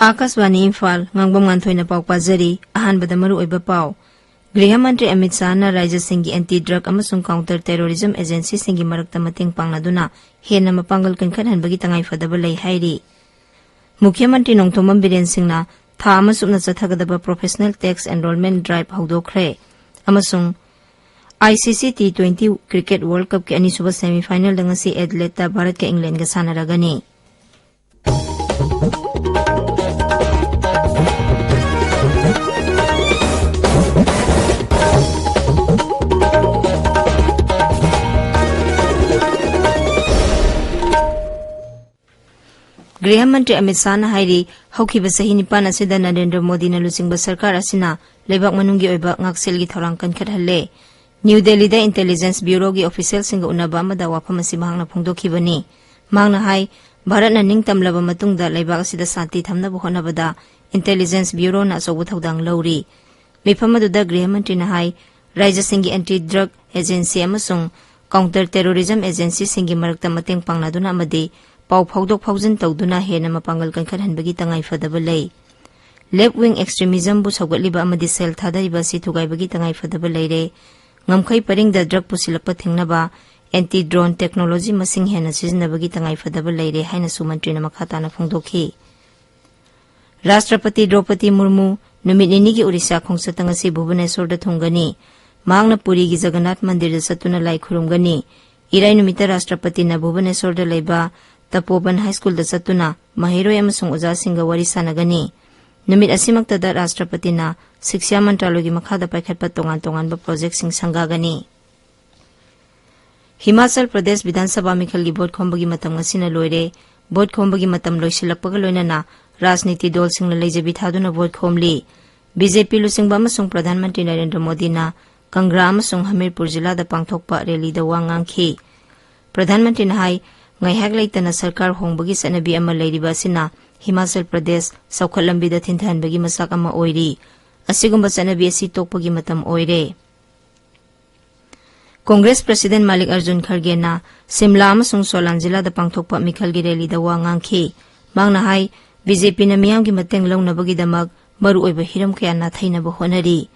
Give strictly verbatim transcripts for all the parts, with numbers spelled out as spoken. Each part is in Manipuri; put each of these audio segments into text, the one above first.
ꯑꯥꯀꯥꯁꯕꯥꯅꯤ ꯏꯝꯐꯥꯜ, ꯉꯥꯡꯕꯝ ꯉꯥꯟꯊꯣꯏꯅ ꯄꯥꯎ ꯄꯥꯖꯔꯤ꯫ ꯑꯍꯥꯟꯕꯗ ꯃꯔꯨꯑꯣꯏꯕ ꯄꯥꯎ꯫ ꯒ꯭ꯔꯤꯍ ꯃꯟꯇ꯭ꯔꯤ ꯑꯃꯤꯠ ꯁꯥꯍꯅ ꯔꯥꯖ꯭ꯌꯁꯤꯡꯒꯤ ꯑꯦꯟꯇꯤ ꯗ꯭ꯔꯒ ꯑꯃꯁꯨꯡ ꯀꯥꯎꯟꯇꯔ ꯇꯦꯔꯣꯔꯤꯖꯝ ꯑꯦꯖꯦꯟꯁꯤꯁꯤꯡꯒꯤ ꯃꯔꯛꯇ ꯃꯇꯦꯡ ꯄꯥꯡꯅꯗꯨꯅ ꯍꯦꯟꯅ ꯃꯄꯥꯡꯒꯜ ꯀꯟꯈꯠꯍꯟꯕꯒꯤ ꯇꯉꯥꯏꯐꯗꯕ ꯂꯩ ꯍꯥꯏꯔꯤ꯫ ꯃꯨꯈ꯭ꯌ ꯃꯟꯇ꯭ꯔꯤ ꯅꯣꯡꯊꯣꯝꯕꯝ ꯕꯤꯔꯦꯟ ꯁꯤꯡꯅ ꯊꯥ ꯑꯃ ꯆꯨꯞꯅ ꯆꯠꯊꯒꯗꯕ ꯄ꯭ꯔꯣꯐꯦꯁꯅꯦꯜ ꯇꯦꯛꯁ ꯑꯦꯟꯔꯣꯜꯃꯦꯟ ꯗ꯭ꯔꯥꯏꯚ ꯍꯧꯗꯣꯛꯈ꯭ꯔꯦ꯫ ꯑꯃꯁꯨꯡ ICC T twenty cricket World Cupꯀꯤ ꯑꯅꯤꯁꯨꯕ semifinalꯗ ꯉꯁꯤ ꯑꯦꯗꯂꯦꯠꯇ ꯚꯥꯔꯠꯀ ꯏꯪꯂꯦꯟꯗꯒ ꯁꯥꯟꯅꯔꯒꯅꯤ꯫ ꯒ꯭ꯔꯤꯍ ꯃꯟꯇ꯭ꯔꯤ ꯑꯃꯤꯠ ꯁꯥꯍꯅ ꯍꯥꯏꯔꯤ, ꯍꯧꯈꯤꯕ ꯆꯍꯤ ꯅꯤꯄꯥꯟ ꯑꯁꯤꯗ ꯅꯔꯦꯟꯗ꯭ꯔ ꯃꯣꯗꯤꯅ ꯂꯨꯆꯤꯡꯕ ꯁꯔꯀꯥꯔ ꯑꯁꯤꯅ ꯂꯩꯕꯥꯛ ꯃꯅꯨꯡꯒꯤ ꯑꯣꯏꯕ ꯉꯥꯛꯁꯦꯜꯒꯤ ꯊꯧꯔꯥꯡ ꯀꯟꯈꯠꯍꯜꯂꯦ꯫ ꯅ꯭ꯌꯨ ꯗꯦꯜꯂꯤꯗ ꯏꯟꯇꯦꯂꯤꯖꯦꯟꯁ ꯕ꯭ꯌꯨꯔꯣꯒꯤ ꯑꯣꯐꯤꯁꯤꯌꯦꯜꯁꯤꯡꯒ ꯎꯅꯕ ꯑꯃꯗ ꯋꯥꯐꯝ ꯑꯁꯤ ꯃꯍꯥꯛꯅ ꯐꯣꯡꯗꯣꯛꯈꯤꯕꯅꯤ꯫ ꯃꯍꯥꯛꯅ ꯍꯥꯏ, ꯚꯥꯔꯠꯅ ꯅꯤꯡꯇꯝꯂꯕ ꯃꯇꯨꯡꯗ ꯂꯩꯕꯥꯛ ꯑꯁꯤꯗ ꯁꯥꯟꯇꯤ ꯊꯝꯅꯕ ꯍꯣꯠꯅꯕꯗ ꯏꯟꯇꯦꯂꯤꯖꯦꯟꯁ ꯕ꯭ꯌꯨꯔꯣꯅ ꯑꯆꯧꯕ ꯊꯧꯗꯥꯡ ꯂꯧꯔꯤ꯫ ꯃꯤꯐꯝ ꯑꯗꯨꯗ ꯒ꯭ꯔꯤꯍ ꯃꯟꯇ꯭ꯔꯤꯅ ꯍꯥꯏ, ꯔꯥꯖ꯭ꯌꯁꯤꯡꯒꯤ ꯑꯦꯟꯇꯤ ꯗ꯭ꯔꯒ ꯑꯦꯖꯦꯟꯁꯤ ꯑꯃꯁꯨꯡ ꯀꯥꯎꯟꯇꯔ ꯇꯦꯔꯣꯔꯤꯖꯝ ꯑꯦꯖꯦꯟꯁꯤꯁꯤꯡꯒꯤ ꯃꯔꯛꯇ ꯃꯇꯦꯡ ꯄꯥꯡꯅꯗꯨꯅ ꯑꯃꯗꯤ ꯄꯥꯎ ꯐꯥꯎꯗꯣꯛ ꯐꯥꯎꯖꯤꯟ ꯇꯧꯗꯨꯅ ꯍꯦꯟꯅ ꯃꯄꯥꯡꯒꯜ ꯀꯟꯈꯠꯍꯟꯕꯒꯤ ꯇꯉꯥꯏꯐꯗꯕ ꯂꯩ꯫ ꯂꯦꯐ ꯋꯤꯡ ꯑꯦꯛꯁꯇ꯭ꯔꯤꯃꯤꯖꯝꯕꯨ ꯁꯧꯒꯠꯂꯤꯕ ꯑꯃꯗꯤ ꯁꯦꯜ ꯊꯥꯗꯔꯤꯕ ꯑꯁꯤ ꯊꯨꯒꯥꯏꯕꯒꯤ ꯇꯉꯥꯏꯐꯗꯕ ꯂꯩꯔꯦ꯫ ꯉꯝꯈꯩ ꯄꯔꯤꯡꯗ ꯗ꯭ꯔꯒ ꯄꯨꯁꯤꯜꯂꯛꯄ ꯊꯤꯡꯅꯕ ꯑꯦꯟꯇꯤ ꯗ꯭ꯔꯣꯟ ꯇꯦꯛꯅꯣꯂꯣꯖꯤ ꯃꯁꯤꯡ ꯍꯦꯟꯅ ꯁꯤꯖꯤꯟꯅꯕꯒꯤ ꯇꯉꯥꯏꯐꯗꯕ ꯂꯩꯔꯦ ꯍꯥꯏꯅꯁꯨ ꯃꯟꯇ꯭ꯔꯤꯅ ꯃꯈꯥ ꯇꯥꯅ ꯐꯣꯡꯗꯣꯛꯈꯤ꯫ ꯔꯥꯁꯇ꯭ꯔꯄꯇꯤ ꯗ꯭ꯔꯧꯄꯗꯤ ꯃꯨꯔꯃꯨ ꯅꯨꯃꯤꯠ ꯅꯤꯅꯤꯒꯤ ꯑꯣꯔꯤꯁꯥ ꯈꯣꯡꯆꯠꯇ ꯉꯁꯤ ꯚꯨꯕꯅꯦꯁꯣꯔꯗ ꯊꯨꯡꯒꯅꯤ꯫ ꯃꯍꯥꯛꯅ ꯄꯨꯔꯤꯒꯤ ꯖꯒꯟꯅꯥꯊ ꯃꯟꯗꯤꯔꯗ ꯆꯠꯇꯨꯅ ꯂꯥꯏ ꯈꯨꯔꯨꯝꯒꯅꯤ꯫ ꯏꯔꯥꯏ ꯅꯨꯃꯤꯠꯇ ꯔꯥꯁꯇ꯭ꯔꯄꯇꯤꯅ ꯚꯨꯕꯅꯦꯁꯣꯔꯗ ꯂꯩꯕ ꯇꯄꯣꯕꯟ ꯍꯥꯏ ꯁ꯭ꯀꯨꯜꯗ ꯆꯠꯇꯨꯅ ꯃꯍꯩꯔꯣꯏ ꯑꯃꯁꯨꯡ ꯑꯣꯖꯥꯁꯤꯡꯒ ꯋꯥꯔꯤ ꯁꯥꯟꯅꯒꯅꯤ꯫ ꯅꯨꯃꯤꯠ ꯑꯁꯤꯃꯛꯇꯗ ꯔꯥꯁꯇ꯭ꯔꯄꯇꯤꯅ ꯁꯤꯛꯁ꯭ꯌꯥ ꯃꯟꯇ꯭ꯔꯥꯂꯣꯏꯒꯤ ꯃꯈꯥꯗ ꯄꯥꯏꯈꯠꯄ ꯇꯣꯉꯥꯟ ꯇꯣꯉꯥꯟꯕ ꯄ꯭ꯔꯣꯖꯦꯛꯁꯤꯡ ꯁꯪꯒꯥꯒꯅꯤ꯫ ꯍꯤꯃꯥꯆꯜ ꯄ꯭ꯔꯗꯦꯁ ꯕꯤꯙꯥꯟ ꯁꯚꯥ ꯃꯤꯈꯜꯒꯤ ꯚꯣꯠ ꯈꯣꯝꯕꯒꯤ ꯃꯇꯝ ꯉꯁꯤꯅ ꯂꯣꯏꯔꯦ꯫ ꯚꯣꯠ ꯈꯣꯝꯕꯒꯤ ꯃꯇꯝ ꯂꯣꯏꯁꯤꯜꯂꯛꯄꯒ ꯂꯣꯏꯅꯅ ꯔꯥꯖꯅꯤꯇꯤ ꯗꯣꯜꯁꯤꯡꯅ ꯂꯩꯖꯕꯤ ꯊꯥꯗꯨꯅ ꯚꯣꯠ ꯈꯣꯝꯂꯤ꯫ BJP ꯂꯨꯆꯤꯡꯕ ꯑꯃꯁꯨꯡ ꯄ꯭ꯔꯙꯥꯟ ꯃꯟꯇ꯭ꯔꯤ ꯅꯔꯦꯟꯗ꯭ꯔ ꯃꯣꯗꯤꯅ ꯀꯪꯒ꯭ꯔꯥ ꯑꯃꯁꯨꯡ ꯍꯃꯤꯔꯄꯨꯔ ꯖꯤꯂꯥꯗ ꯄꯥꯡꯊꯣꯛꯄ ꯔꯦꯂꯤꯗ ꯋꯥ ꯉꯥꯡꯈꯤ꯫ ꯄ꯭ꯔꯙꯥꯟ ꯃꯟꯇ꯭ꯔꯤꯅ ꯍꯥꯏ, ꯉꯥꯏꯍꯥꯛ ꯂꯩꯇꯅ ꯁꯔꯀꯥꯔ ꯍꯣꯡꯕꯒꯤ ꯆꯠꯅꯕꯤ ꯑꯃ ꯂꯩꯔꯤꯕ ꯑꯁꯤꯅ ꯍꯤꯃꯥꯆꯜ ꯄ꯭ꯔꯗꯦꯁ ꯆꯥꯎꯈꯠ ꯂꯝꯕꯤꯗ ꯊꯤꯟꯊꯍꯟꯕꯒꯤ ꯃꯆꯥꯛ ꯑꯃ ꯑꯣꯏꯔꯤ꯫ ꯑꯁꯤꯒꯨꯝꯕ ꯆꯠꯅꯕꯤ ꯑꯁꯤ ꯇꯣꯛꯄꯒꯤ ꯃꯇꯝ ꯑꯣꯏꯔꯦ꯫ ꯀꯣꯡꯒ꯭ꯔꯦꯁ ꯄ꯭ꯔꯁꯤꯗꯦꯟ ꯃꯥꯂꯤꯛ ꯑꯔꯖꯨꯟ ꯈꯔꯒꯦꯅ ꯁꯤꯝꯂꯥ ꯑꯃꯁꯨꯡ ꯁꯣꯂꯥꯟ ꯖꯤꯂꯥꯗ ꯄꯥꯡꯊꯣꯛꯄ ꯃꯤꯈꯜꯒꯤ ꯔꯦꯂꯤꯗ ꯋꯥ ꯉꯥꯡꯈꯤ꯫ ꯃꯍꯥꯛꯅ ꯍꯥꯏ, ꯕꯤ ꯖꯦ ꯄꯤꯅ ꯃꯤꯌꯥꯝꯒꯤ ꯃꯇꯦꯡ ꯂꯧꯅꯕꯒꯤꯗꯃꯛ ꯃꯔꯨꯑꯣꯏꯕ ꯍꯤꯔꯝ ꯀꯌꯥ ꯅꯥꯊꯩꯅꯕ ꯍꯣꯠꯅꯔꯤ꯫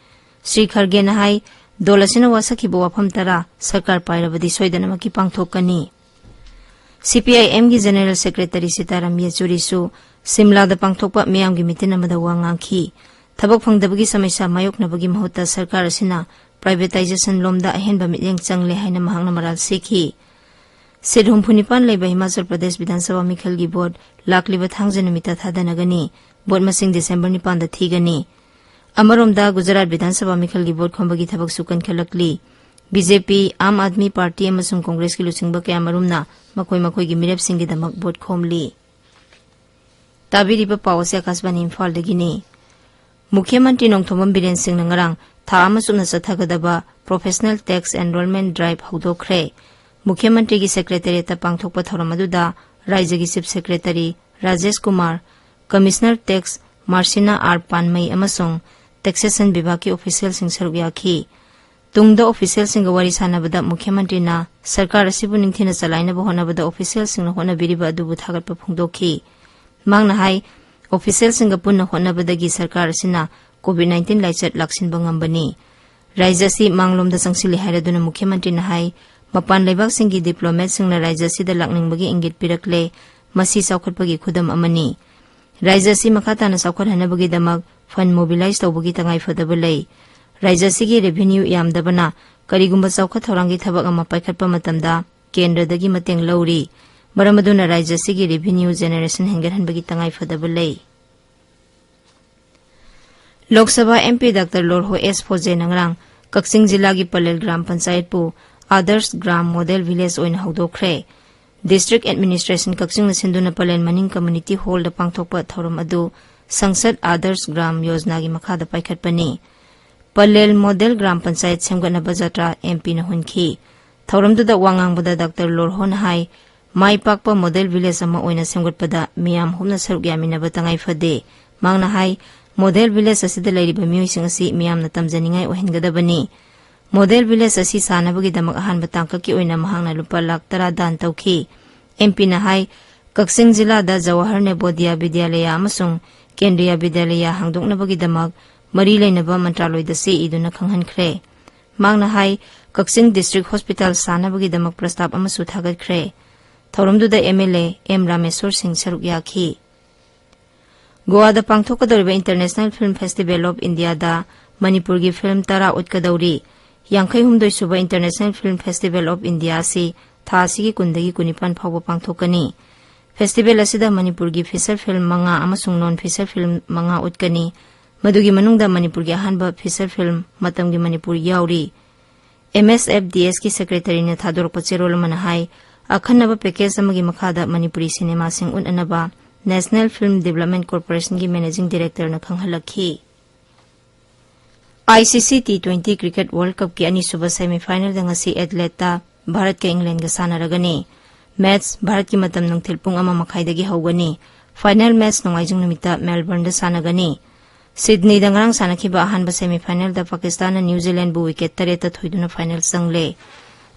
ꯁ꯭ꯔꯤ ꯈꯔꯒꯦꯅ ꯍꯥꯏ, ꯗꯣꯜ ꯑꯁꯤꯅ ꯋꯥꯁꯛꯈꯤꯕ ꯋꯥꯐꯝ ꯇꯔꯥ ꯁꯔꯀꯥꯔ ꯄꯥꯏꯔꯕꯗꯤ ꯁꯣꯏꯗꯅꯃꯛꯀꯤ ꯄꯥꯡꯊꯣꯛꯀꯅꯤ꯫ ꯁꯤ ꯄꯤ ꯑꯥꯏ ꯑꯦꯝꯒꯤ ꯖꯦꯅꯦꯔꯦꯜ ꯁꯦꯀ꯭ꯔꯦꯇꯔꯤ ꯁꯤꯇꯥꯔꯥꯝ ꯌꯦꯆꯨꯔꯤꯁꯨ ꯁꯤꯝꯂꯥꯗ ꯄꯥꯡꯊꯣꯛꯄ ꯃꯤꯌꯥꯝꯒꯤ ꯃꯤꯇꯤꯟ ꯑꯃꯗ ꯋꯥ ꯉꯥꯡꯈꯤ꯫ ꯊꯕꯛ ꯐꯪꯗꯕꯒꯤ ꯁꯃꯁ꯭ꯌꯥ ꯃꯥꯌꯣꯛꯅꯕꯒꯤ ꯃꯍꯨꯠꯇ ꯁꯔꯀꯥꯔ ꯑꯁꯤꯅ ꯄ꯭ꯔꯥꯏꯚꯦꯇꯥꯏꯖꯦꯁꯟ ꯂꯣꯝꯗ ꯑꯍꯦꯟꯕ ꯃꯤꯠꯌꯦꯡ ꯆꯪꯂꯦ ꯍꯥꯏꯅ ꯃꯍꯥꯛꯅ ꯃꯔꯥꯜ ꯁꯤꯈꯤ꯫ ꯁꯤꯠ ꯍꯨꯝꯐꯨ ꯅꯤꯄꯥꯟ ꯂꯩꯕ ꯍꯤꯃꯥꯆꯜ ꯄ꯭ꯔꯗꯦꯁ ꯕꯤꯙꯥꯟ ꯁꯚꯥ ꯃꯤꯈꯜꯒꯤ ꯚꯣꯠ ꯂꯥꯛꯂꯤꯕ ꯊꯥꯡꯖ ꯅꯨꯃꯤꯠꯇ ꯊꯥꯗꯅꯒꯅꯤ꯫ ꯚꯣꯠ ꯃꯁꯤꯡ ꯗꯤꯁꯦꯝꯕꯔ ꯅꯤꯄꯥꯟꯗ ꯊꯤꯒꯅꯤ꯫ ꯑꯃꯔꯣꯝꯗ, ꯒꯨꯖꯔꯥꯠ ꯕꯤꯙꯥꯟ ꯁꯚꯥ ꯃꯤꯈꯜꯒꯤ ꯚꯣꯠ ꯈꯣꯝꯕꯒꯤ ꯊꯕꯛꯁꯨ ꯀꯟꯈꯠꯂꯛꯂꯤ꯫ ꯕꯤ ꯖꯦ ꯄꯤ, ꯑꯥꯝ ꯑꯥꯗꯃꯤ ꯄꯥꯔꯇꯤ ꯑꯃꯁꯨꯡ ꯀꯣꯡꯒ꯭ꯔꯦꯁꯀꯤ ꯂꯨꯆꯤꯡꯕ ꯀꯌꯥꯃꯔꯨꯝꯅ ꯃꯈꯣꯏ ꯃꯈꯣꯏꯒꯤ ꯃꯤꯔꯦꯞꯁꯤꯡꯒꯤꯗꯃꯛ ꯚꯣꯠ ꯈꯣꯝꯂꯤ꯫ ꯇꯥꯕꯤꯔꯤꯕ ꯄꯥꯎ ꯑꯁꯤ ꯑꯀꯥꯁꯕꯥꯅꯤ ꯏꯝꯐꯥꯜꯗꯒꯤꯅꯤ꯫ ꯃꯨꯈ꯭ꯌ ꯃꯟꯇ꯭ꯔꯤ ꯅꯣꯡꯊꯣꯝꯕꯝ ꯕꯤꯔꯦꯟ ꯁꯤꯡꯅ ꯉꯔꯥꯡ ꯊꯥ ꯑꯃ ꯆꯨꯞꯅ ꯆꯠꯊꯒꯗꯕ Professional Tax Enrollment Drive ꯍꯧꯗꯣꯛꯈ꯭ꯔꯦ꯫ ꯃꯨꯈ꯭ꯌ ꯃꯟꯇ꯭ꯔꯤꯒꯤ ꯁꯦꯀ꯭ꯔꯦꯇꯔꯤꯌꯦꯠꯇ ꯄꯥꯡꯊꯣꯛꯄ ꯊꯧꯔꯝ ꯑꯗꯨꯗ ꯔꯥꯖ꯭ꯌꯒꯤ chief secretary Rajesh Kumar, commissioner tax Marsina R Panmei ꯑꯃꯁꯨꯡ ꯇꯦꯛꯁꯦꯁꯟ ꯕꯤꯚꯥꯒꯀꯤ ꯑꯣꯐꯤꯁꯤꯌꯦꯜꯁꯤꯡ ꯁꯔꯨꯛ ꯌꯥꯈꯤ꯫ ꯇꯨꯡꯗ ꯑꯣꯐꯤꯁꯤꯌꯦꯜꯁꯤꯡꯒ ꯋꯥꯔꯤ ꯁꯥꯟꯅꯕꯗ ꯃꯨꯈ꯭ꯌ ꯃꯟꯇ꯭ꯔꯤꯅ ꯁꯔꯀꯥꯔ ꯑꯁꯤꯕꯨ ꯅꯤꯡꯊꯤꯅ ꯆꯂꯥꯏꯅꯕ ꯍꯣꯠꯅꯕꯗ ꯑꯣꯐꯤꯁꯤꯌꯦꯜꯁꯤꯡꯅ ꯍꯣꯠꯅꯕꯤꯔꯤꯕ ꯑꯗꯨꯕꯨ ꯊꯥꯒꯠꯄ ꯐꯣꯡꯗꯣꯛꯈꯤ꯫ ꯃꯍꯥꯛꯅ ꯍꯥꯏ, ꯑꯣꯐꯤꯁꯤꯌꯦꯜꯁꯤꯡꯒ ꯄꯨꯟꯅ ꯍꯣꯠꯅꯕꯗꯒꯤ ꯁꯔꯀꯥꯔ ꯑꯁꯤꯅ ꯀꯣꯚꯤꯗ ꯅꯥꯏꯟꯇꯤꯟ ꯂꯥꯏꯆꯠ ꯂꯥꯛꯁꯤꯟꯕ ꯉꯝꯕꯅꯤ꯫ ꯔꯥꯖ꯭ꯌ ꯑꯁꯤ ꯃꯥꯡꯂꯣꯝꯗ ꯆꯪꯁꯤꯜꯂꯤ ꯍꯥꯏꯔꯗꯨꯅ ꯃꯨꯈ꯭ꯌ ꯃꯟꯇ꯭ꯔꯤꯅ ꯍꯥꯏ, ꯃꯄꯥꯟ ꯂꯩꯕꯥꯛꯁꯤꯡꯒꯤ ꯗꯤꯄ꯭ꯂꯣꯃꯦꯠꯁꯤꯡꯅ ꯔꯥꯖ꯭ꯌ ꯑꯁꯤꯗ ꯂꯥꯛꯅꯤꯡꯕꯒꯤ ꯏꯪꯒꯤꯠ ꯄꯤꯔꯛꯂꯦ꯫ ꯃꯁꯤ ꯆꯥꯎꯈꯠꯄꯒꯤ ꯈꯨꯗꯝ ꯑꯃꯅꯤ꯫ ꯔꯥꯖ꯭ꯌ ꯑꯁꯤ ꯃꯈꯥ ꯇꯥꯅ ꯆꯥꯎꯈꯠꯍꯟꯅꯕꯒꯤꯗꯃꯛ ꯐꯟꯗ ꯃꯣꯕꯤꯂꯥꯏꯖ ꯇꯧꯕꯒꯤ ꯇꯉꯥꯏꯐꯗꯕ ꯂꯩ꯫ ꯔꯥꯖ꯭ꯌ ꯑꯁꯤꯒꯤ ꯔꯦꯚꯤꯅ꯭ꯌꯨ ꯌꯥꯝꯗꯕꯅ ꯀꯔꯤꯒꯨꯝꯕ ꯆꯥꯎꯈꯠ ꯊꯧꯔꯥꯡꯒꯤ ꯊꯕꯛ ꯑꯃ ꯄꯥꯏꯈꯠꯄ ꯃꯇꯝꯗ ꯀꯦꯟꯗ꯭ꯔꯗꯒꯤ ꯃꯇꯦꯡ ꯂꯧꯔꯤ꯫ ꯃꯔꯝ ꯑꯗꯨꯅ ꯔꯥꯖ꯭ꯌ ꯑꯁꯤꯒꯤ ꯔꯦꯚꯤꯅ꯭ꯌꯨ ꯖꯦꯅꯦꯔꯦꯁꯟ ꯍꯦꯟꯒꯠꯍꯟꯕꯒꯤ ꯇꯉꯥꯏꯐꯗꯕ ꯂꯩ꯫ Lok Sabha M P doctor ꯂꯣꯔꯍꯣ ꯑꯦꯁ ꯐꯣꯖꯦꯅ ꯉꯔꯥꯡ ꯀꯛꯆꯤꯡ ꯖꯤꯂꯥꯒꯤ ꯄꯂꯦꯜ ꯒ꯭ꯔꯥꯝ ꯄꯟꯆꯥꯌꯠꯄꯨ ꯑꯥꯗꯔꯁ ꯒ꯭ꯔꯥꯝ ꯃꯣꯗꯦꯜ ꯚꯤꯂꯦꯖ ꯑꯣꯏꯅ ꯍꯧꯗꯣꯛꯈ꯭ꯔꯦ꯫ ꯗꯤꯁꯇ꯭ꯔꯤꯛ ꯑꯦꯗꯃꯤꯅꯤꯁꯇ꯭ꯔꯦꯁꯟ ꯀꯛꯆꯤꯡꯅ ꯁꯤꯟꯗꯨꯅ ꯄꯂꯦꯜ ꯃꯅꯤꯡ ꯀꯝꯃ꯭ꯌꯨꯅꯤꯇꯤ ꯍꯣꯜꯗ ꯄꯥꯡꯊꯣꯛꯄ ꯊꯧꯔꯝ ꯑꯗꯨ ꯁꯪꯁꯗ ꯑꯥꯗꯔꯁ ꯒ꯭ꯔꯥꯝ ꯌꯣꯖꯅꯥꯒꯤ ꯃꯈꯥꯗ ꯄꯥꯏꯈꯠꯄꯅꯤ꯫ ꯄꯂꯦꯜ ꯃꯣꯗꯦꯜ ꯒ꯭ꯔꯥꯝ ꯄꯟꯆꯥꯌꯠ ꯁꯦꯝꯒꯠꯅꯕ ꯖꯇ꯭ꯔꯥ ꯑꯦꯝ ꯄꯤꯅ ꯍꯨꯟꯈꯤ꯫ ꯊꯧꯔꯝꯗꯨꯗ ꯋꯥ ꯉꯥꯡꯕꯗ ꯗꯥꯛꯇꯔ ꯂꯣꯔꯍꯣꯅ ꯍꯥꯏ, ꯃꯥꯏ ꯄꯥꯛꯄ ꯃꯣꯗꯦꯜ ꯚꯤꯂꯦꯖ ꯑꯃ ꯑꯣꯏꯅ ꯁꯦꯝꯒꯠꯄꯗ ꯃꯤꯌꯥꯝ ꯍꯨꯞꯅ ꯁꯔꯨꯛ ꯌꯥꯃꯤꯟꯅꯕ ꯇꯉꯥꯏ ꯐꯗꯦ꯫ ꯃꯍꯥꯛꯅ ꯍꯥꯏ, ꯃꯣꯗꯦꯜ ꯚꯤꯂꯦꯖ ꯑꯁꯤꯗ ꯂꯩꯔꯤꯕ ꯃꯤꯑꯣꯏꯁꯤꯡ ꯑꯁꯤ ꯃꯤꯌꯥꯝꯅ ꯇꯝꯖꯅꯤꯡꯉꯥꯏ ꯑꯣꯏꯍꯟꯒꯗꯕꯅꯤ꯫ ꯃꯣꯗꯦꯜ ꯚꯤꯂꯦꯖ ꯑꯁꯤ ꯁꯥꯅꯕꯒꯤꯗꯃꯛ ꯑꯍꯥꯟꯕ ꯇꯥꯡꯀꯛꯀꯤ ꯑꯣꯏꯅ ꯃꯍꯥꯛꯅ ꯂꯨꯄꯥ ꯂꯥꯈ ꯇꯔꯥ ꯗꯥꯟ ꯇꯧꯈꯤ꯫ ꯑꯦꯝ ꯄꯤꯅ ꯍꯥꯏ, ꯀꯛꯆꯤꯡ ꯖꯤꯂꯥꯗ ꯖꯋꯥꯍꯔ ꯅꯕꯣꯗꯤꯌꯥ ꯕꯤꯗ꯭ꯌꯥꯂꯌꯥ ꯑꯃꯁꯨꯡ ꯀꯦꯟꯗ꯭ꯔꯤꯌꯥ ꯕꯤꯗ꯭ꯌꯥꯂꯌꯥ ꯍꯥꯡꯗꯣꯛꯅꯕꯒꯤꯗꯃꯛ ꯃꯔꯤ ꯂꯩꯅꯕ ꯃꯟꯇ꯭ꯔꯥꯂꯣꯏꯗ ꯆꯦ ꯏꯗꯨꯅ ꯈꯪꯍꯟꯈ꯭ꯔꯦ꯫ ꯃꯍꯥꯛꯅ ꯍꯥꯏ, ꯀꯛꯆꯤꯡ ꯗꯤꯁꯇ꯭ꯔꯤꯛ ꯍꯣꯁꯄꯤꯇꯥꯜ ꯁꯥꯅꯕꯒꯤꯗꯃꯛ ꯄ꯭ꯔꯁꯇꯥꯕ ꯑꯃꯁꯨ ꯊꯥꯒꯠꯈ꯭ꯔꯦ꯫ ꯊꯧꯔꯝꯗꯨꯗ M L A M Rameshwor ꯁꯤꯡ ꯁꯔꯨꯛ ꯌꯥꯈꯤ꯫ ꯒꯣꯋꯥꯗ ꯄꯥꯡꯊꯣꯛꯀꯗꯧꯔꯤꯕ International Film Festival of Indiaꯗ ꯃꯅꯤꯄꯨꯔꯒꯤ ꯐꯤꯜꯝ ꯇꯔꯥ ꯎꯠꯀꯗꯧꯔꯤ꯫ ꯌꯥꯡꯈꯩ ꯍꯨꯝꯗꯣꯏ ꯁꯨꯕ International Film Festival of India ꯑꯁꯤ ꯊꯥ ꯑꯁꯤꯒꯤ ꯀꯨꯟꯗꯒꯤ ꯀꯨꯟꯅꯤꯄꯥꯟ ꯐꯥꯎꯕ ꯄꯥꯡꯊꯣꯛꯀꯅꯤ꯫ ꯐꯦꯁꯇꯤꯚꯦꯜ ꯑꯁꯤꯗ ꯃꯅꯤꯄꯨꯔꯒꯤ ꯐꯤꯆꯔ ꯐꯤꯜꯝ ꯃꯉꯥ ꯑꯃꯁꯨꯡ ꯅꯣꯟ ꯐꯤꯆꯔ ꯐꯤꯜꯝ ꯃꯉꯥ ꯎꯠꯀꯅꯤ꯫ ꯃꯗꯨꯒꯤ ꯃꯅꯨꯡꯗ ꯃꯅꯤꯄꯨꯔꯒꯤ ꯑꯍꯥꯟꯕ ꯐꯤꯆꯔ ꯐꯤꯜꯝ ꯃꯇꯝꯒꯤ ꯃꯅꯤꯄꯨꯔ ꯌꯥꯎꯔꯤ꯫ ꯑꯦꯝ ꯑꯦꯁ ꯑꯦꯐ ꯗꯤ ꯑꯦꯁꯀꯤ ꯁꯦꯀ꯭ꯔꯦꯇꯔꯤꯅ ꯊꯥꯗꯣꯔꯛꯄ ꯆꯦꯔꯣꯜ ꯑꯃꯅ ꯍꯥꯏ, ꯑꯈꯟꯅꯕ ꯄꯦꯀꯦꯖ ꯑꯃꯒꯤ ꯃꯈꯥꯗ ꯃꯅꯤꯄꯨꯔꯤ ꯁꯤꯅꯦꯃꯥꯁꯤꯡ ꯎꯠꯅꯅꯕ National Film Development Corporationꯒꯤ ꯃꯦꯅꯦꯖꯤꯡ ꯗꯤꯔꯦꯛꯇꯔꯅ ꯈꯪꯍꯜꯂꯛꯈꯤ꯫ I C C T twenty cricket world ꯀꯞꯀꯤ ꯑꯅꯤꯁꯨꯕ ꯁꯦꯃꯤꯐꯥꯏꯅꯦꯜꯗ ꯉꯁꯤ ꯑꯦꯗꯂꯦꯠꯇ ꯚꯥꯔꯠꯀ ꯏꯪꯂꯦꯟꯗꯒ ꯁꯥꯟꯅꯔꯒꯅꯤ꯫ ꯃꯦꯠꯆ ꯚꯥꯔꯠꯀꯤ ꯃꯇꯝ ꯅꯨꯡꯊꯤꯜ ꯄꯨꯡ ꯑꯃ ꯃꯈꯥꯏꯗꯒꯤ ꯍꯧꯒꯅꯤ꯫ ꯐꯥꯏꯅꯦꯜ ꯃꯦꯠꯆ ꯅꯣꯡꯃꯥꯏꯖꯤꯡ ꯅꯨꯃꯤꯠꯇ ꯃꯦꯜꯕꯔꯟꯗ ꯁꯥꯟꯅꯒꯅꯤ꯫ ꯁꯤꯗꯅꯤꯗ ꯉꯔꯥꯡ ꯁꯥꯟꯅꯈꯤꯕ ꯑꯍꯥꯟꯕ ꯁꯦꯃꯤꯐꯥꯏꯅꯦꯜꯗ ꯄꯥꯀꯤꯁꯇꯥꯟꯅ ꯅ꯭ꯌꯨ ꯖꯤꯂꯦꯟꯗꯕꯨ ꯋꯤꯀꯦꯠ ꯇꯔꯦꯠꯇ ꯊꯣꯏꯗꯨꯅ ꯐꯥꯏꯅꯦꯜ ꯆꯪꯂꯦ꯫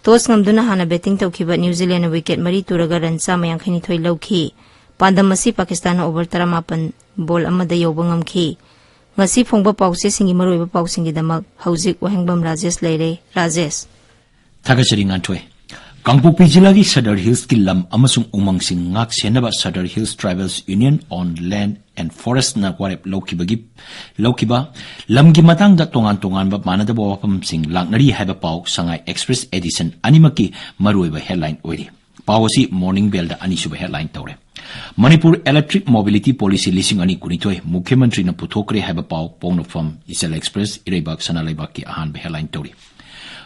ꯇꯣꯁ ꯉꯝꯗꯨꯅ ꯍꯥꯟꯅ ꯕꯦꯇꯤꯡ ꯇꯧꯈꯤꯕ ꯅ꯭ꯌꯨ ꯖꯤꯂꯦꯟꯗꯅ ꯋꯤꯀꯦꯠ ꯃꯔꯤ ꯇꯨꯔꯒ ꯔꯟ ꯆꯥꯝꯃ ꯌꯥꯡꯈꯩꯅꯤꯊꯣꯏ ꯂꯧꯈꯤ꯫ ꯄꯥꯟꯗꯝ ꯑꯁꯤ ꯄꯥꯀꯤꯁꯇꯥꯟꯅ ꯑꯣꯚꯔ ꯇꯔꯥꯃꯥꯄꯟ ꯕꯣꯜ ꯑꯃꯗ ꯌꯧꯕ ꯉꯝꯈꯤ꯫ ꯉꯁꯤ ꯐꯣꯡꯕ ꯄꯥꯎꯆꯦꯁꯤꯡꯒꯤ ꯃꯔꯨꯑꯣꯏꯕ ꯄꯥꯎꯁꯤꯡꯒꯤꯗꯃꯛ ꯍꯧꯖꯤꯛ ꯋꯥꯍꯦꯡꯕꯝ ꯔꯥꯖꯦꯁ ꯂꯩꯔꯦ꯫ ꯔꯥꯖꯦꯁ꯫ ꯊꯥꯒꯠꯆꯔꯤ, ꯉꯥꯟꯊꯣꯏ꯫ ꯀꯥꯡꯄꯣꯛꯄꯤ ꯖꯤꯂꯥꯒꯤ ꯁꯗꯔ ꯍꯤꯜꯁꯀꯤ ꯂꯝ ꯑꯃꯁꯨꯡ ꯎꯃꯪꯁꯤꯡ ꯉꯥꯛ ꯁꯦꯟꯅꯕ Sadar Hills Tribals Union on Land and Forestꯅ ꯋꯥꯔꯦꯞ ꯂꯧꯈꯤꯕꯒꯤ, ꯂꯧꯈꯤꯕ ꯂꯝꯒꯤ ꯃꯇꯥꯡꯗ ꯇꯣꯉꯥꯟ ꯇꯣꯉꯥꯟꯕ ꯃꯥꯟꯅꯗꯕ ꯋꯥꯐꯝꯁꯤꯡ ꯂꯥꯛꯅꯔꯤ ꯍꯥꯏꯕ ꯄꯥꯎ ꯁꯉꯥꯏ ꯑꯦꯛꯁꯄ꯭ꯔꯦꯁ ꯑꯦꯗꯤꯁꯟ ꯑꯅꯤꯃꯛꯀꯤ ꯃꯔꯨꯑꯣꯏꯕ ꯍꯦꯗꯂꯥꯏꯟ ꯑꯣꯏꯔꯤ꯫ ꯄꯥꯎ ꯑꯁꯤ ꯃꯣꯔꯅꯤꯡ ꯕꯦꯜꯗ ꯑꯅꯤꯁꯨꯕ ꯍꯦꯗꯂꯥꯏꯟ ꯇꯧꯔꯦ꯫ ꯃꯅꯤꯄꯨꯔ Electric Mobility Policy ꯂꯤꯁꯤꯡ ꯑꯅꯤ ꯀꯨꯟꯅꯤꯊꯣꯏ ꯃꯨꯈ꯭ꯌ ꯃꯟꯇ꯭ꯔꯤꯅ ꯄꯨꯊꯣꯛꯈ꯭ꯔꯦ ꯍꯥꯏꯕ ꯄꯥꯎ ꯄꯣꯛꯅꯐꯝ, ꯏꯆꯜ ꯑꯦꯛꯁꯄ꯭ꯔꯦꯁ, ꯏꯔꯩꯕꯥꯛ, ꯁꯅꯥ ꯂꯩꯕꯥꯛꯀꯤ ꯑꯍꯥꯟꯕ ꯍꯦꯗꯂꯥꯏꯟ ꯇꯧꯔꯤ꯫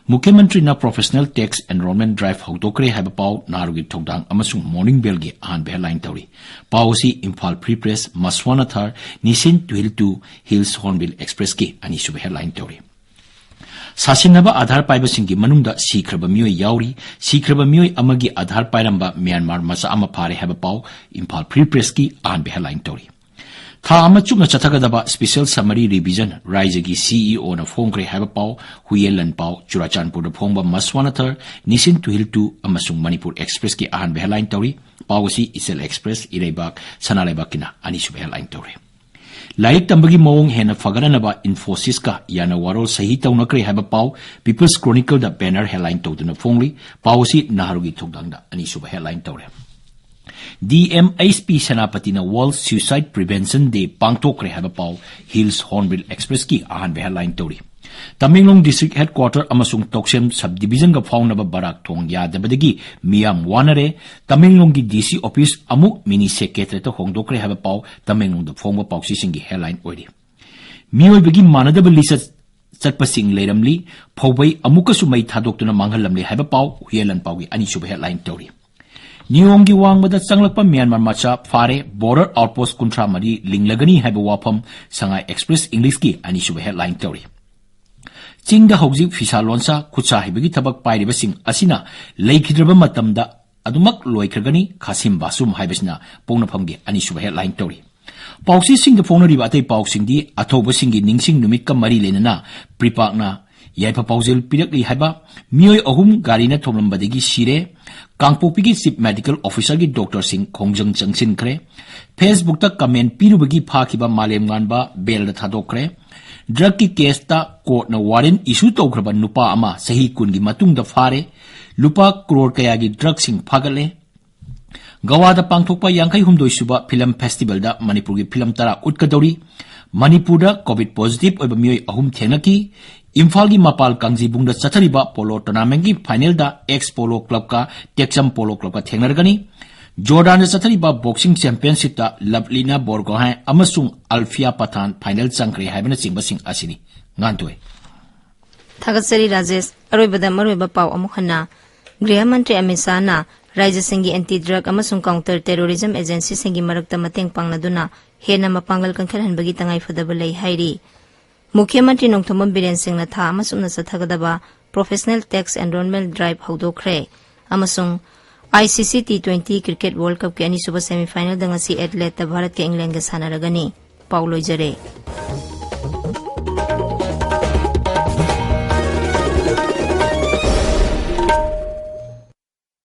ꯃꯨꯈ꯭ꯌ ꯃꯟꯇ꯭ꯔꯤꯅ Professional Tax Enrolment Drive ꯍꯧꯗꯣꯛꯈ꯭ꯔꯦ ꯍꯥꯏꯕ ꯄꯥꯎ ꯅꯍꯥꯔꯣꯜꯒꯤ ꯊꯧꯗꯥꯡ ꯑꯃꯁꯨꯡ ꯃꯣꯔꯅꯤꯡ ꯕꯦꯜꯒꯤ ꯑꯍꯥꯟꯕ ꯍꯦꯗꯂꯥꯏꯟ ꯇꯧꯔꯤ꯫ ꯄꯥꯎ ꯑꯁꯤ ꯏꯝꯐꯥꯜ ꯐ꯭ꯔꯤ ꯄ꯭ꯔꯦꯁ, ꯃꯁ꯭ꯋꯥꯅꯥꯊꯥꯔ, ꯅꯤꯁꯤꯟ ꯇꯨꯍꯤꯜꯇꯨ ꯍꯤꯜꯁ ꯍꯣꯔꯟꯕꯤꯜ ꯑꯦꯛꯁꯄ꯭ꯔꯦꯁꯀꯤ ꯑꯅꯤꯁꯨꯕ ꯍꯦꯗꯂꯥꯏꯟ ꯇꯧꯔꯤ꯫ ꯁꯥꯁꯤꯟꯅꯕ ꯑꯥꯙꯥꯔ ꯄꯥꯏꯕꯁꯤꯡꯒꯤ ꯃꯅꯨꯡꯗ ꯁꯤꯈ꯭ꯔꯕ ꯃꯤꯑꯣꯏ ꯌꯥꯎꯔꯤ꯫ ꯁꯤꯈ꯭ꯔꯕ ꯃꯤꯑꯣꯏ ꯑꯃꯒꯤ ꯑꯥꯙꯥꯔ ꯄꯥꯏꯔꯝꯕ ꯃ꯭ꯌꯥꯟꯃꯥꯔ ꯃꯆꯥ ꯑꯃ ꯐꯥꯔꯦ ꯍꯥꯏꯕ ꯄꯥꯎ ꯏꯝꯐꯥꯜ ꯐ꯭ꯔꯤ ꯄ꯭ꯔꯦꯁꯀꯤ ꯑꯍꯥꯟꯕ ꯍꯦꯗꯂꯥꯏꯟ ꯇꯧꯔꯤ꯫ ꯊꯥ ꯑꯃ ꯆꯨꯞꯅ ꯆꯠꯊꯒꯗꯕ Special Summary Revision ꯔꯥꯏꯖꯒꯤ CEOꯅ ꯐꯣꯡꯈ꯭ꯔꯦ ꯍꯥꯏꯕ ꯄꯥꯎ꯫ ꯍꯨꯌꯦꯟ ꯂꯟꯄꯥꯎ, ꯆꯨꯔꯥꯆꯥꯟꯄꯨꯔꯗ ꯐꯣꯡꯕ ꯃꯁ꯭ꯋꯥꯅꯥꯊꯔ, ꯅꯤꯁꯤꯟ ꯇꯨꯍꯤꯜ ꯇꯨ ꯑꯃꯁꯨꯡ ꯃꯅꯤꯄꯨꯔ Expressꯀꯤ ꯑꯍꯥꯟꯕ headline ꯇꯧꯔꯤ꯫ ꯄꯥꯎ ꯑꯁꯤ ꯏꯆꯦꯜ Express, ꯏꯔꯩꯕꯥꯛ, ꯁꯅꯥ ꯂꯩꯕꯥꯛꯀꯤꯅ ꯑꯅꯤꯁꯨꯕ headline ꯇꯧꯔꯦ꯫ ꯂꯥꯏꯔꯤꯛ ꯇꯝꯕꯒꯤ ꯃꯑꯣꯡ ꯍꯦꯟꯅ ꯐꯒꯠꯅꯅꯕ Infosysꯀ ꯌꯥꯅ ꯋꯥꯔꯣꯜ ꯁꯍꯤ ꯇꯧꯅꯈ꯭ꯔꯦ ꯍꯥꯏꯕ ꯄꯥꯎ People's Chronicleꯗ banner headline ꯇꯧꯗꯨꯅ ꯐꯣꯡꯂꯤ꯫ ꯄꯥꯎ ꯑꯁꯤ ꯅꯍꯥꯔꯨꯒꯤ ꯊꯧꯗꯥꯡꯗ ꯑꯅꯤꯁꯨꯕ headline ꯇꯧꯔꯦ꯫ DMHP ꯁꯦꯅꯥꯄꯇꯤꯅ World Suicide Prevention Day ꯄꯥꯡꯊꯣꯛꯈ꯭ꯔꯦ ꯍꯥꯏꯕ ꯄꯥꯎ Hills Hornbill Expressꯀꯤ ꯑꯍꯥꯟꯕ headline ꯇꯧꯔꯤ꯫ ꯇꯃꯦꯡꯂꯣꯡ District Headquarter ꯑꯃꯁꯨꯡ ꯇꯧꯁꯦꯝ Sub Divisionꯒ ꯐꯥꯎꯅꯕ ꯕꯔꯥꯛ ꯊꯣꯡ ꯌꯥꯗꯕꯗꯒꯤ ꯃꯤꯌꯥꯝ ꯋꯥꯅꯔꯦ꯫ ꯇꯃꯦꯡꯂꯣꯡꯒꯤ DC office ꯑꯃꯨꯛ mini secretariatꯇ ꯍꯣꯡꯗꯣꯛꯈ꯭ꯔꯦ ꯍꯥꯏꯕ ꯄꯥꯎ ꯇꯃꯦꯡꯂꯣꯡꯗ ꯐꯣꯡꯕ ꯄꯥꯎꯆꯦꯁꯤꯡꯒꯤ headline ꯑꯣꯏꯔꯤ꯫ ꯃꯤꯑꯣꯏꯕꯒꯤ ꯃꯥꯟꯅꯗꯕ ꯂꯤꯆꯠ ꯆꯠꯄꯁꯤꯡ ꯂꯩꯔꯝꯂꯤ꯫ ꯐꯧꯕꯩ ꯑꯃꯨꯛꯀꯁꯨ ꯃꯩ ꯊꯥꯗꯣꯛꯇꯨꯅ ꯃꯥꯡꯍꯜꯂꯝꯂꯦ ꯍꯥꯏꯕ ꯄꯥꯎ ꯍꯨꯌꯦꯟ ꯂꯟꯄꯥꯎꯒꯤ ꯑꯅꯤꯁꯨꯕ headline ꯇꯧꯔꯤ꯫ ꯅꯤꯌꯣꯝꯒꯤ ꯋꯥꯡꯃꯗ ꯆꯪꯂꯛꯄ ꯃ꯭ꯌꯥꯟꯃꯥꯔ ꯃꯆꯥ ꯐꯥꯔꯦ꯫ Border outpost ꯀꯨꯟꯊ꯭ꯔꯥ ꯃꯔꯤ ꯂꯤꯡꯂꯒꯅꯤ ꯍꯥꯏꯕ ꯋꯥꯐꯝ ꯁꯉꯥꯏ Express Englishꯀꯤ ꯑꯅꯤꯁꯨꯕ headline ꯇꯧꯔꯤ꯫ ꯆꯤꯡꯗ ꯍꯧꯖꯤꯛ ꯐꯤꯁꯥ ꯂꯣꯟꯁꯥ, ꯈꯨꯠꯁꯥ ꯍꯩꯕꯒꯤ ꯊꯕꯛ ꯄꯥꯏꯔꯤꯕꯁꯤꯡ ꯑꯁꯤꯅ ꯂꯩꯈꯤꯗ꯭ꯔꯕ ꯃꯇꯝꯗ ꯑꯗꯨꯃꯛ ꯂꯣꯏꯈ꯭ꯔꯒꯅꯤ꯫ ꯈꯥꯁꯤꯝ ꯕꯥꯁꯨꯝ ꯍꯥꯏꯕꯁꯤꯅ ꯄꯣꯛꯅꯐꯝꯒꯤ ꯑꯅꯤꯁꯨꯕ headline ꯇꯧꯔꯤ꯫ ꯄꯥꯎꯆꯦꯁꯤꯡꯗ ꯐꯣꯡꯅꯔꯤꯕ ꯑꯇꯩ ꯄꯥꯎꯁꯤꯡꯗꯤ ꯑꯊꯧꯕꯁꯤꯡꯒꯤ ꯅꯤꯡꯁꯤꯡ ꯅꯨꯃꯤꯠꯀ ꯃꯔꯤ ꯂꯩꯅꯅ ꯄ꯭ꯔꯤꯄꯥꯛꯅ ꯌꯥꯏꯐ ꯄꯥꯎꯖꯦꯜ ꯄꯤꯔꯛꯂꯤ ꯍꯥꯏꯕ, ꯃꯤꯑꯣꯏ ꯑꯍꯨꯝ ꯒꯥꯔꯤꯅ ꯊꯣꯝꯂꯝꯕꯗꯒꯤ ꯁꯤꯔꯦ, ꯀꯥꯡꯄꯣꯛꯄꯤꯒꯤ Chief Medical Officerꯒꯤ doctorꯁꯤꯡ ꯈꯣꯡꯖꯪ ꯆꯪꯁꯤꯟꯈ꯭ꯔꯦ, Facebookꯇ comment ꯄꯤꯔꯨꯕꯒꯤ ꯐꯥꯈꯤꯕ ꯃꯥꯂꯦꯝꯉꯥꯟꯕ bailꯗ ꯊꯥꯗꯣꯛꯈ꯭ꯔꯦ, drugꯀꯤ caseꯇ courtꯅ warrant issue ꯇꯧꯈ꯭ꯔꯕ ꯅꯨꯄꯥ ꯑꯃ ꯆꯍꯤ ꯀꯨꯟꯒꯤ ꯃꯇꯨꯡꯗ ꯐꯥꯔꯦ, ꯂꯨꯄꯥ crore ꯀꯌꯥꯒꯤ drugꯁꯤꯡ ꯐꯥꯒꯠꯂꯦ, ꯒꯋꯥꯗ ꯄꯥꯡꯊꯣꯛꯄ ꯌꯥꯡꯈꯩ ꯍꯨꯝꯗꯣꯏ ꯁꯨꯕ film festivalꯗ ꯃꯅꯤꯄꯨꯔꯒꯤ film ꯇꯔꯥ ꯎꯠꯀꯗꯧꯔꯤ꯫ ꯃꯅꯤꯄꯨꯔꯗ COVID positive ꯑꯣꯏꯕ ꯃꯤꯑꯣꯏ ꯑꯍꯨꯝ ꯊꯦꯡꯅꯈꯤ꯫ ꯏꯝꯐꯥꯜꯒꯤ ꯃꯄꯥꯜ ꯀꯥꯡꯖꯤꯕꯨꯡꯗ ꯆꯠꯊꯔꯤꯕ polo tournamentꯀꯤ finalꯗ Ex Polo Clubꯀ Texam Polo Clubꯀ ꯊꯦꯡꯅꯔꯒꯅꯤ꯫ ꯖꯣꯔꯗꯥꯟꯗ ꯆꯠꯊꯔꯤꯕ boxing championshipꯇ ꯂꯚꯂꯤꯅꯥ ꯕꯣꯔꯒꯣꯍꯥꯏ ꯑꯃꯁꯨꯡ ꯑꯜꯐꯤꯌꯥ ꯄꯊꯥꯟ final ꯆꯪꯈ꯭ꯔꯦ ꯍꯥꯏꯕꯅꯆꯤꯡꯕꯁꯤꯡ ꯑꯁꯤꯅꯤ꯫ ꯉꯥꯟꯊꯣꯏ꯫ ꯊꯥꯒꯠꯆꯔꯤ ꯔꯥꯖꯦꯁ꯫ ꯑꯔꯣꯏꯕꯗ ꯃꯔꯨꯑꯣꯏꯕ ꯄꯥꯎ ꯑꯃꯨꯛ ꯍꯟꯅ꯫ ꯒ꯭ꯔꯤꯍ ꯃꯟꯇ꯭ꯔꯤ ꯑꯃꯤꯠ ꯁꯥꯍꯅ ꯔꯥꯖ꯭ꯌꯁꯤꯡꯒꯤ anti drug ꯑꯃꯁꯨꯡ counter terrorism agencyꯁꯤꯡꯒꯤ ꯃꯔꯛꯇ ꯃꯇꯦꯡ ꯄꯥꯡꯅꯗꯨꯅ ꯍꯦꯟꯅ ꯃꯄꯥꯡꯒꯜ ꯀꯟꯈꯠꯍꯟꯕꯒꯤ ꯇꯉꯥꯏꯐꯗꯕ ꯂꯩ ꯍꯥꯏꯔꯤ꯫ ꯃꯨꯈ꯭ꯌ ꯃꯟꯇ꯭ꯔꯤ ꯅꯣꯡꯊꯣꯝꯕꯝ ꯕꯤꯔꯦꯟ ꯁꯤꯡꯅ ꯊꯥ ꯑꯃ ꯆꯨꯞꯅ ꯆꯠꯊꯒꯗꯕ professional tax enrollment drive ꯍꯧꯗꯣꯛꯈ꯭ꯔꯦ ꯑꯃꯁꯨꯡ ꯑꯥꯏ C C T twenty cricket world ꯀꯞꯀꯤ ꯑꯅꯤꯁꯨꯕ ꯁꯦꯃꯤꯐꯥꯏꯅꯦꯜꯗ ꯉꯁꯤ ꯑꯦꯗꯂꯦꯠꯇ ꯚꯥꯔꯠꯀ ꯏꯪꯂꯦꯟꯗꯒ ꯁꯥꯟꯅꯔꯒꯅꯤ꯫ ꯄꯥꯎ ꯂꯣꯏꯖꯔꯦ꯫